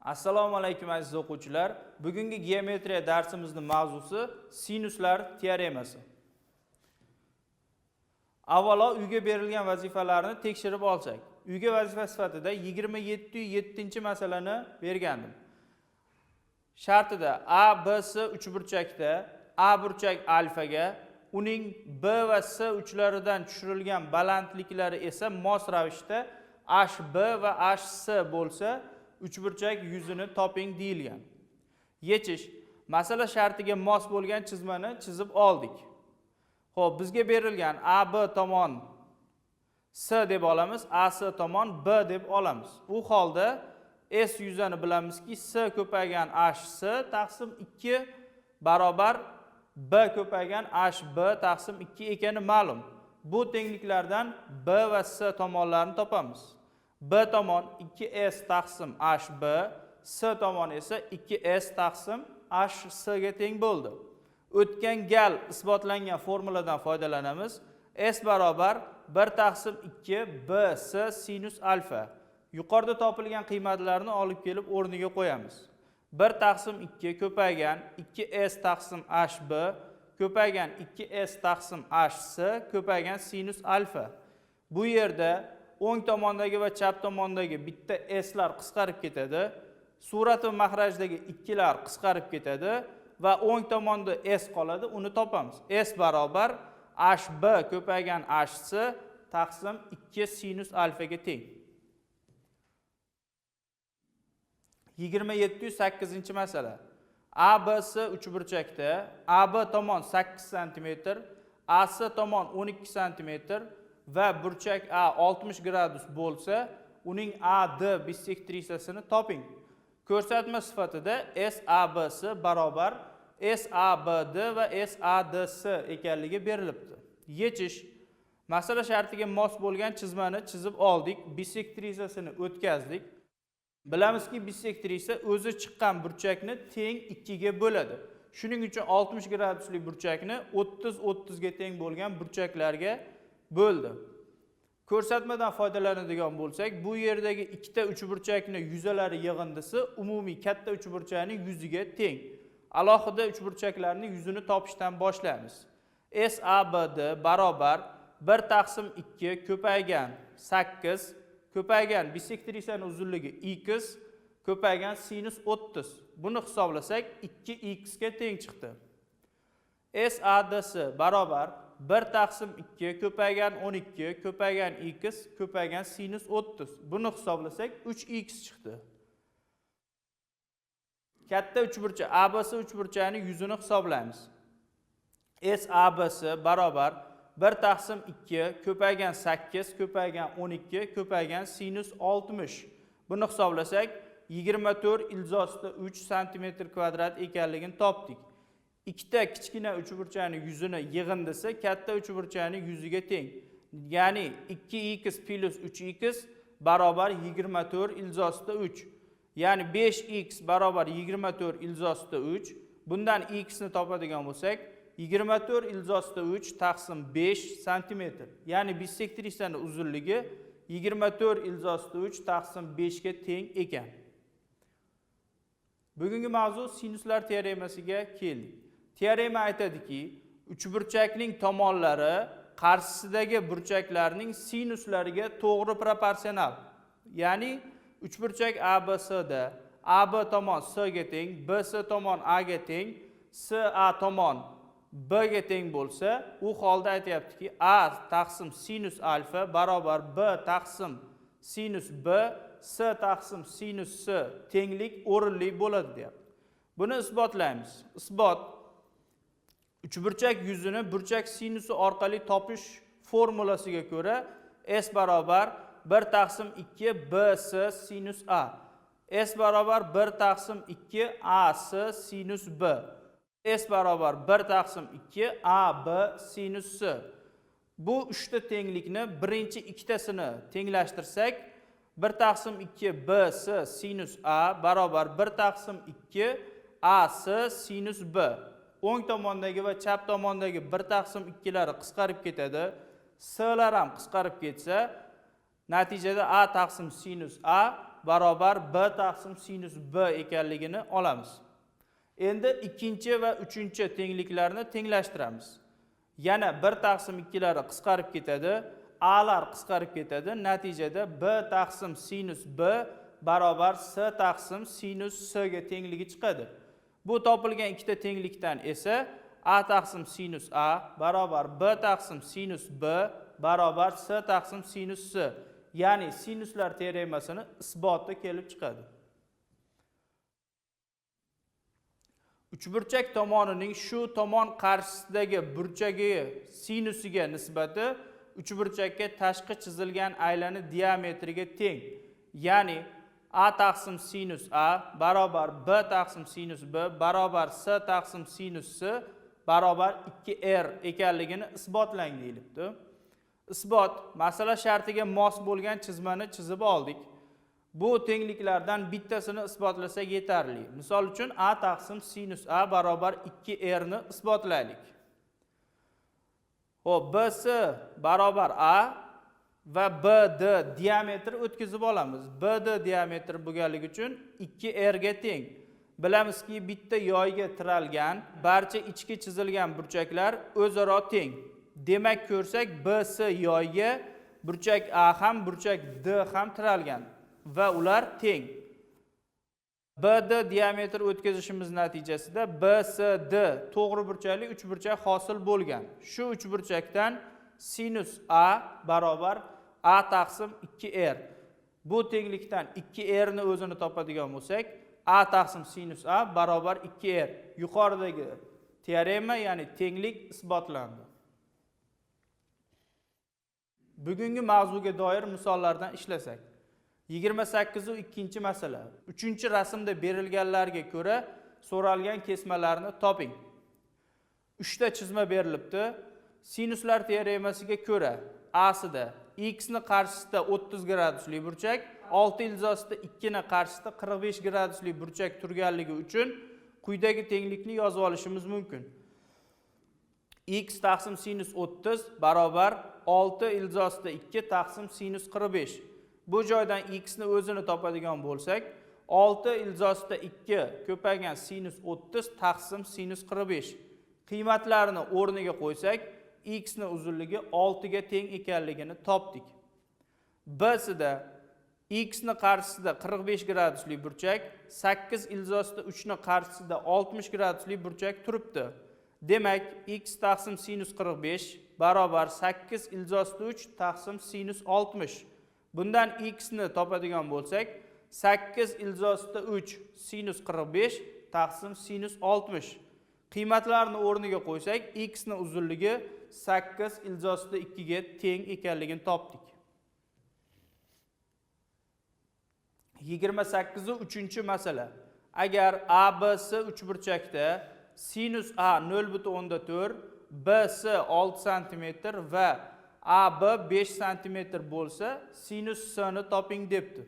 Assalomu alaykum, aziz o'quvchilar. Bugungi geometriya darsimizning mavzusi sinuslar teoremasi. Avvalo uyga berilgan vazifalarni tekshirib olsak. Uyga vazifa sifatida 27.7-masalani bergandim. Shartida A, B, S uchburchakda A burchak alfaga, uning B va S uchlaridan tushirilgan balandliklari esa mos ravishda HB va HC bo'lsa, uchburchak yuzini toping deyilgan. Yechish. Masala shartiga mos bo'lgan chizmani chizib oldik. Xo'p, bizga berilgan AB tomon S deb olamiz, AC tomon B deb olamiz. U holda S yuzani bilamizki, S ko'paygan HC taqsim 2 barobar B ko'paygan HB taqsim 2 ekani ma'lum. Bu tengliklardan B va S tomonlarini topamiz. B tomon 2S taqsim HB, S tomon esa 2S taqsim HC ga teng bo'ldi. O'tgan gal isbotlangan formuladan foydalanamiz. S barobar 1 taqsim 2 BC sinus alfa. Yuqorida topilgan qiymatlarni olib kelib o'rniga qo'yamiz. 1 taqsim 2 ko'paygan 2S taqsim HB ko'paygan 2S taqsim HC ko'paygan sinus alfa. Bu yerda o'ng tomondagi va chap tomondagi bitta S lar qisqarib ketadi. Surat va mahrajdagi 2lar qisqarib ketadi va o'ng tomonda S qoladi, uni topamiz. S barobar HB ko'paygan HC taqsim 2 sinus alfaga teng. 27.8-masala. ABC uchburchakda AB tomon 8 sm, AC tomon 12 sm va burchak A 60 gradus bo'lsa, uning AD bissektrisasini toping. Ko'rsatma sifatida SABC barobar SABD va SADC ekanligi berilibdi. Yechish. Masala shartiga mos bo'lgan chizmani chizib oldik, bissektrisasini o'tkazdik. Bilamizki, bissektrisa o'zi chiqqan burchakni teng 2 ga bo'ladi. Shuning uchun 60 gradusli burchakni 30-30 ga teng bo'lgan burchaklarga bo'ldi. Ko'rsatmadan foydalanadigan bo'lsak, bu yerdagi ikkita uchburchakni yuzalari yig'indisi umumiy katta uchburchakning yuziga teng. Alohida uchburchaklarning yuzini topishdan boshlaymiz. SABD barobar 1 taqsim 2 ko'paygan 8 ko'paygan bissektrisaning uzunligi x ko'paygan sinus 30. Buni hisoblasak 2x ga teng chiqdi. SADC barobar 1 taqsim 2 ko'paygan 12 ko'paygan x ko'paygan sinus 30. Buni hisoblasak 3x chiqdi. Katta uchburchak ABC uchburchakning yuzini hisoblaymiz. SABC barobar 1 taqsim 2 ko'paygan 8 ko'paygan 12 ko'paygan sinus 60. Buni hisoblasak 24 ilzosida 3 santimetr kvadrat ekanligini topdik. Ikkita kichkina uchburchakning yuzini yig'indisi katta uchburchakning yuziga teng. Ya'ni 2x plus 3x barobar 24 ilzosida 3. Ya'ni 5x barobar 24 ilzosida 3. Bundan x ni topadigan bo'lsak 24 ilzosida 3 taqsim 5 santimetr. Ya'ni bissektrisaning uzunligi 24 ilzosida 3 taqsim 5 ga teng ekan. Bugungi mavzu sinuslar teoremasiga keldik. Teorema aytadiki, uchburchakning tomonlari qarshisidagi burchaklarning sinuslariga to'g'ri proporsional. Ya'ni uchburchak ABCda AB tomon S ga teng, BC tomon A ga teng, CA tomon B ga teng bo'lsa, u holda aytayaptiki, A taqsim sinus alfa barobar B taqsim sinus B, S taqsim sinus S tenglik o'rinli bo'ladi deyapti. Buni isbotlaymiz. Isbot. Uchburchak yuzini burchak sinusi orqali topish formulasiga ko'ra S barobar 1 taqsim 2 BC sinus A. S barobar 1 taqsim 2 AC sinus B. S barobar 1 taqsim 2 AB sinus S. Bu uchta tenglikni birinchi ikkitasini tenglashtirsak, 1 taqsim 2 BC sinus A barobar 1 taqsim 2 AC sinus B. O'ng tomondagi va chap tomondagi 1 taqsim 2lari qisqarib ketadi. S lar ham qisqarib ketsa, natijada A taqsim sinus A barobar b taqsim sinus b ekanligini olamiz. Endi ikkinchi va uchinchi tengliklarni tenglashtiramiz. Yana 1 taqsim 2lari qisqarib ketadi, a'lar qisqarib ketadi. Natijada b taqsim sinus b barobar s taqsim sinus s ga tengligi chiqadi. Bu topilgan ikkita tenglikdan esa a taqsim sinus a barobar b taqsim sinus b barobar s taqsim sinus s, ya'ni sinuslar teoremasini isboti kelib chiqadi. Uchburchak tomonining shu tomon qarshisidagi burchagi sinusiga nisbati uchburchakka tashqi chizilgan aylana diametriga teng. Ya'ni a taqsim sinus a barobar b taqsim sinus b barobar s taqsim sinus s barobar 2r ekanligini isbotlang deyilibdi. Isbot masala shartiga mos bo'lgan chizmani chizib oldik. Bu tengliklardan bittasini isbotlasak yetarli. Misol uchun a taqsim sinus a barobar 2r ni isbotlaylik. Xo'p, BC barobar a va BD diametri o'tkazib olamiz. BD diametri bo'lganligi uchun 2r ga teng. Bilamizki, bitta yoyga tiralgan barcha ichki chizilgan burchaklar o'zaro teng. Demak, ko'rsak BC yoyga burchak A ham burchak D ham tiralgan va ular teng. BD diametri o'tkazishimiz natijasida BCD to'g'ri burchakli uchburchak hosil bo'lgan. Shu uchburchakdan sinus A barobar A taqsim 2r. Bu tenglikdan 2r ni o'zini topadigan bo'lsak, A taqsim sinus A barobar 2r. Yuqoridagi teorema, ya'ni tenglik isbotlandi. Bugungi mavzuga doir misollardan ishlasak. 28.2-masala. 3-rasmda berilganlarga ko'ra so'ralgan kesmalarni toping. 3 ta chizma berilibdi. Sinuslar teoremasiga ko'ra A-sida x ni qarshisida 30 gradusli burchak, 6 ilzosida 2 ni qarshisida 45 gradusli burchak turganligi uchun quyidagi tenglikni yozib olishimiz mumkin. X taqsim sinus 30 barobar 6 ilzosida 2 taqsim sinus 45. Bu joydan x ni o'zini topadigan bo'lsak, 6 ilzosida 2 ko'paygan sinus 30 taqsim sinus 45. Qiymatlarini o'rniga qo'ysak, x ni uzunligi 6 ga teng ekanligini topdik. B-sida x ni qarshisida 45 gradusli burchak, 8 ilzosida 3 ni qarshisida 60 gradusli burchak turibdi. Demak, x taqsim sinus 45 barobar 8 ilzosida 3 taqsim sinus 60. Bundan x ni topadigan bo'lsak, 8 ilzosida 3 sinus 45 taqsim sinus 60. Qiymatlarni o'rniga qo'ysak, x ni uzunligi 8 ilzosida 2 ga teng ekanligini topdik. 28.3-masala. Agar ABC uchburchakda sinus A 0.4, BC 6 cm va AB 5 cm bo'lsa, sinus C ni toping debdi.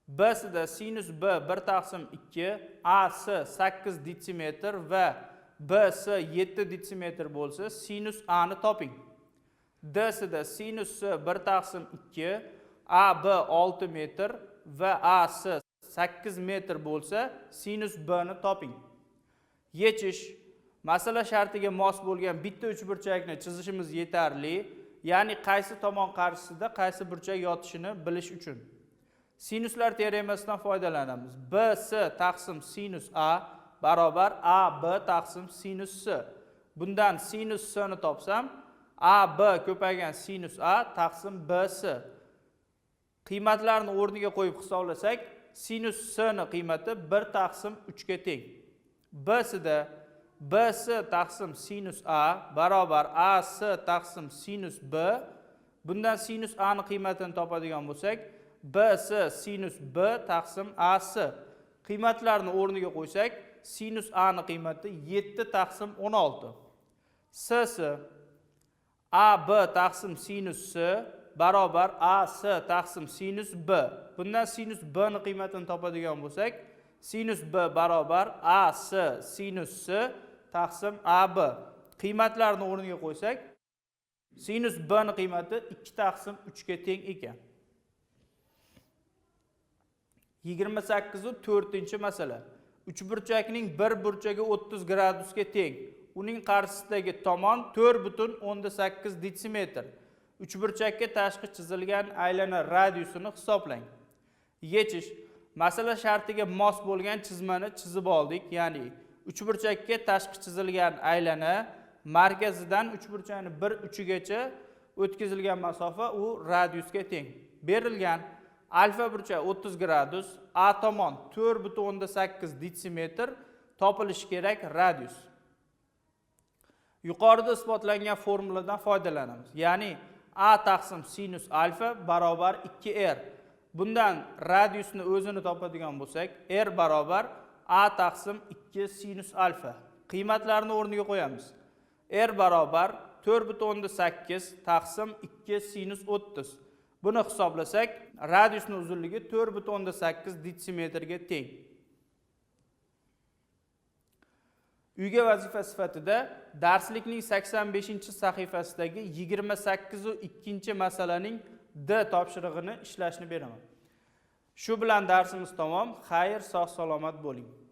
B-sida sinus B 1 taqsim 2, AC 8 desimetr va BC 7 desimetr bo'lsa, sinus A ni toping. D-sida sinus C 1 taqsim 2, AB 6 metr va AC 8 metr bo'lsa, sinus B ni toping. Yechish. Masala shartiga mos bo'lgan bitta uchburchakni chizishimiz yetarli, ya'ni qaysi tomon qarshisida qaysi burchak yotishini bilish uchun. Sinuslar teoremasidan foydalanamiz. BC taqsim sinus A barobar AB taqsim sinus C. Bundan sinus C ni topsam, AB ko'paygan sinus A taqsim BC. Qiymatlarni o'rniga qo'yib hisoblasak, sinus C ni qiymati 1 taqsim 3 ga teng. B-sida BC taqsim sinus A barobar AC taqsim sinus B. Bundan sinus A ni qiymatini topadigan bo'lsak, BC sinus B taqsim AC. Qiymatlarni o'rniga qo'ysak, sinus A ni qiymati 7 taqsim 16. CC AB taqsim sinus C barobar AC taqsim sinus B. Bundan sinus B ni qiymatini topadigan bo'lsak, sinus B barobar AC sinus C taqsim AB. Qiymatlarni o'rniga qo'ysak, sinus B ni qiymati 2 taqsim 3 ga teng ekan. 28.4-masala. Uchburchakning bir burchagi 30 gradusga teng. Uning qarshisidagi tomon 4,8 detsimetr. Uchburchakka tashqi chizilgan aylana radiusini hisoblang. Yechish. Masala shartiga mos bo'lgan chizmani chizib oldik, ya'ni uchburchakka tashqi chizilgan aylana markazidan uchburchakning bir uchigacha o'tkazilgan masofa u radiusga teng. Berilgan alfa burchak 30 gradus, A tomon 4,8 detsimetr, topilishi kerak radius. Yuqorida isbotlangan formuladan foydalanamiz. Ya'ni A taqsim sinus alfa barobar 2r. Bundan radiusni o'zini topadigan bo'lsak, r barobar A taqsim 2 sinus alfa. Qiymatlarni o'rniga qo'yamiz. R barobar 4,8 taqsim 2 sinus 30. Buni hisoblasak, radiusning uzunligi 4,8 detsimetrga teng. Uyga vazifa sifatida darslikning 85-sahifasidagi 28.2-masalaning D topshirig'ini ishlashni beraman. Shu bilan darsimiz tamom. Xayr, sog' salomat bo'ling.